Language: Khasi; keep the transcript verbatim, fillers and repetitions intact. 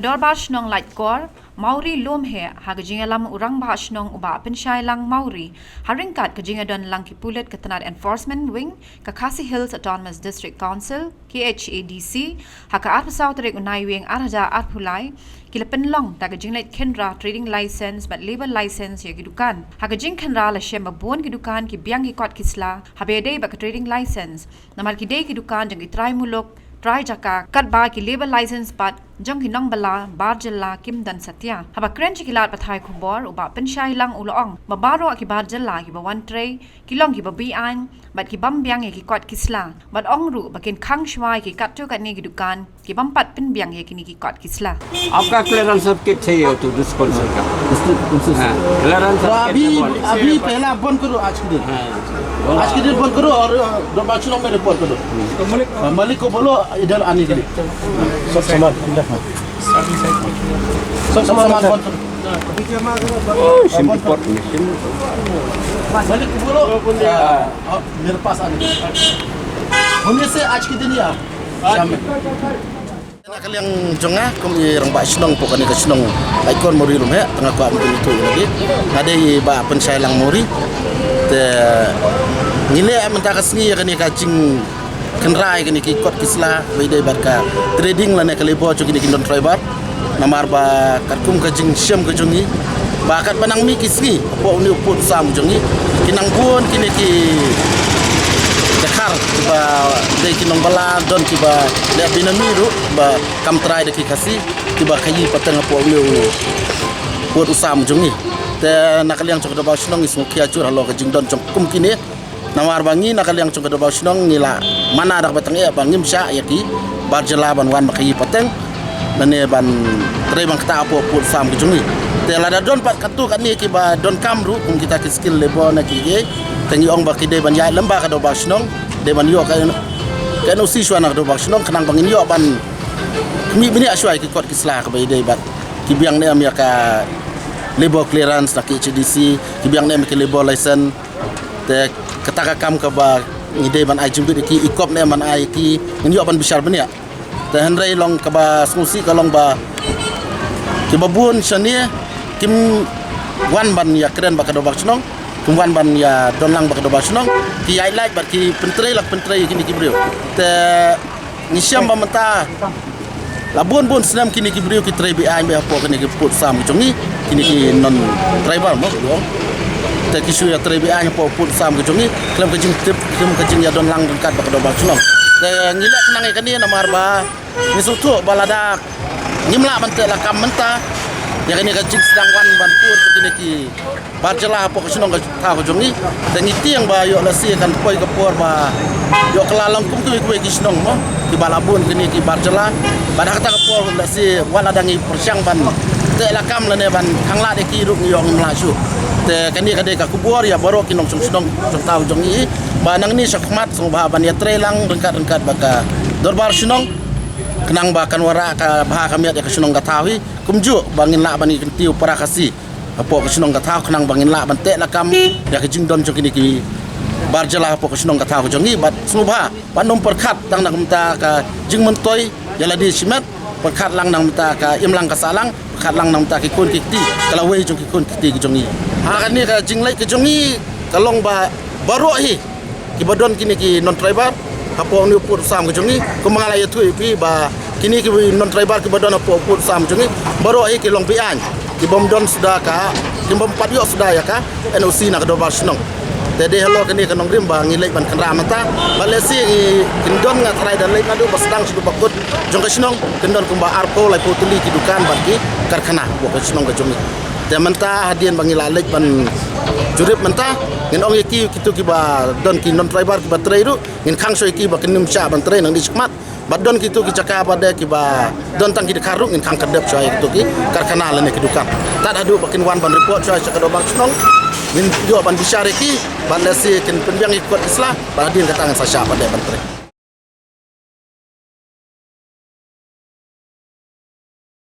Dorbar Shnong Laitkor Mawrie Lumheh, ha ka jingïalam u Rangbah Shnong u Bah Pynshailang Mawrie, ha ryngkat ka jingïadon lang ki pulit ka tnat Enforcement Wing ka Khasi Hills Autonomous District Council, K H A D C, ha ka arphew saw tarik u Naiwieng arhajar arphew lai, ki la pynlong da ka jingleit khynra trading license bad labour license ïa ki dukan. Ha ka jingkhynra la shem ba bun ki dukan ki biang ki kot ki sla haba ïadei bad ka trading license, namar ki dei ki dukan jong ki trai muluk, trai jaka, katba ki labour license pat jong ki nongbylla bar jylla kim don satia. Haba kren sha ki lad pathai khubor u Bah Pynshailang u la ong ba baroh ki bar jylla kiba wan trei ki long kiba beaiñ bad ki bym biang ïa ki kot ki sla, bad ong ruh ba kin khang shuwa ïa ki katto katne ki dukan ki bym pat pynbiang ïa kine ki kot ki sla. आपका क्लियरेंस सर्टिफिकेट चाहिए हो तो डिस्ट्रिक्ट काउंसिल का। डिस्ट्रिक्ट काउंसिल से। हाँ, क्लियरेंस तो अभी, सर्टिफिकेट चाहिए। अभी पहला बंद करो आज के दिन। हाँ। आज के दिन बंद करो और, अ, दरबार चौक में रिपोर्ट करो। हाँ, मालिक को बोलो इधर आने के लिए। सब सामान इधर। सब सामान बंद करो। Import machine. मालिक को बोलो, अ, अ, मेरे पास आने के लिए। होने से आज के दिन ही आओ, शाम में। Na ka liang jong nga kum i Rangbah Shnong hapoh kane ka shnong Laitkor Mawrie Lumheh, te nga kwah ban pynithuh ïa lade. Nga dei i Bah Pynshailang Mawrie. Te ngi leh mynta ka sngi ïa kane ka jingkhynra ïa kine ki kot ki sla ba ïadei bad ka trading lane ka labour jong kine ki non-tribal. Namar ba katkum ka jingshem ka jong ngi ba katba nang mih ki sngi hapoh une u pud u sam jong ngi, ki nang bun kine ki dkhar kiba dei ki nongbylla, don kiba leh benami ruh ba kam trai da ki Khasi, kiba khaïi pateng hapoh une u pud u sam jong ngi. Te na ka liang jong ka Dorbar Shnong ngi sngewkhia jur halor ka jingdon jong kum kine. Namar ba ngi na ka liang jong ka Dorbar Shnong ngi la mana da kaba tyngeh ba ngim shah ïa ki bar jylla ban wan ba khaïi pateng lane ban trei ban ktah hapoh pud u sam ka jong ngi. Te lada don pat katto katne kiba donkam ruh kum kita ki skilled labour ne kiei kiei, te ngi ong ba ki dei ban ïaid lem bad ka Dorbar Shnong, dei ban ïoh ka, ka N O C shuwa na ka Dorbar Shnong khnang ba ngin ïoh ban khmih bniah shuwa ïa ki kot ki sla kaba ïadei bad ki biang ne em ïa ka labour clearance na K H A D C, ki biang ne em ïa ki labour license. Te kata ka kam kaba ngi dei ban ai jingmut ïa ki, i kop ne em ban ai ïa ki, ngin ïoh ban bishar bniah. Te hynrei long kaba sngewsih ka long ba kiba bun shane kim wan ban ïakren bad ka Dorbar Shnong, kim wan ban ïadon lang bad ka Dorbar Shnong, ki ïaid lait bad ki pyntrei la pyntrei ïa kine ki briew. Te ngi shem ba mynta la bun bun snem kine ki briew ki trei beaiñ beit hapoh kine ki pud sam ki jong ngi, kine ki non-tribal mo ki ong. Te ki shu ïa trei beaiñ hapoh pud sam ki jong ngi khlem ka jingtip, khlem ka jingïadon lang ryngkat bad ka Dorbar Shnong. Te ngi leh khnang ïa kane namar ba ngi sngewthuh ba lada ngim lah ban teh lakam mynta ïa kane ka jingsdang wan ban pur ïa kine ki bar jylla hapoh ka shnong ka thaw ka jong ngi. Te ngi tieng ba ïoh lehse kan poi ka por ba ïoh kylla long kum kiwei kiwei ki shnong mo kiba la bun kine ki bar jylla. Bad ha kata ka por lehse wat la dang ngi pyrshang ban teh lakam lane ban khanglad ïa ki ruh ngi ïoh ngim lah shuh. Te kane ka dei ka khubor ïa baroh ki nongshong shnong shong thaw jong ngi ba nangne shakhmat sngewbha ban ïatrei lang ryngkat ryngkat bad ka dorbar shnong khnang ba kan wanrah ka bha ka miat ïa ka shnong ka thaw hi. Kumjuh ba ngin lah ban ïa kyntiew para Khasi hapoh ka shnong ka thaw khnang ba ngin lah ban teh lakam ïa ka jingdon jong kine ki bar jylla hapoh ka shnong ka thaw ka jong ngi. Bad sngewbha ban ym pyrkhat tang na ka bynta ka jingmyntoi ïa lade shimet, pyrkhat lang na ka bynta ka imlang ka sahlang, pyrkhat lang na ka bynta ki khun ki kti, ka lawei jong ki khun ki kti ki jong ngi. Ha kane ka jingleit ka jong ngi ka long ba baroh hi kiba don kine ki non-tribal hapoh une u pud u sam ka jong ngi, kumba nga la ïathuh ïa phi ba kine ki non-tribal kiba don hapoh u pud u sam ka jong ngi baroh hi ki long beaiñ, ki bym don suda ka, ki bym pat ïoh suda ïa ka N O C na ka dorbar shnong. Te dei halor kane ka nongrim ba ngi leit ban kynrah mynta. Bad lehse ngi kin don, nga tharai da leit naduh ba sdang sha kaba kut jong ka shnong kin don kumba arphew laiphew tylli ki dukan bad ki karkhana hapoh ka shnong ka jong ngi. Te mynta hadien ba ngi la leit ban jurip mynta, ngin ong ïa ki, kito kiba don ki non-tribal kiba trei ruh ngin khang shuwa ïa ki ba kin ym shah ban trei nangne shakhmat. Bad don kito ki jaka ba dei kiba don tang ki dkhar ruh ngin khang kyrdep shuwa ïa kito ki karkhana lane ki dukan. Tad haduh ba kin wan ban report shuwa sha ka dorbar shnong ngin ïoh ban bishar ïa ki. Bad lehse kin pynbiang ïa ki kot ki sla bad hadien kata ngin sa shah ban dei ban trei.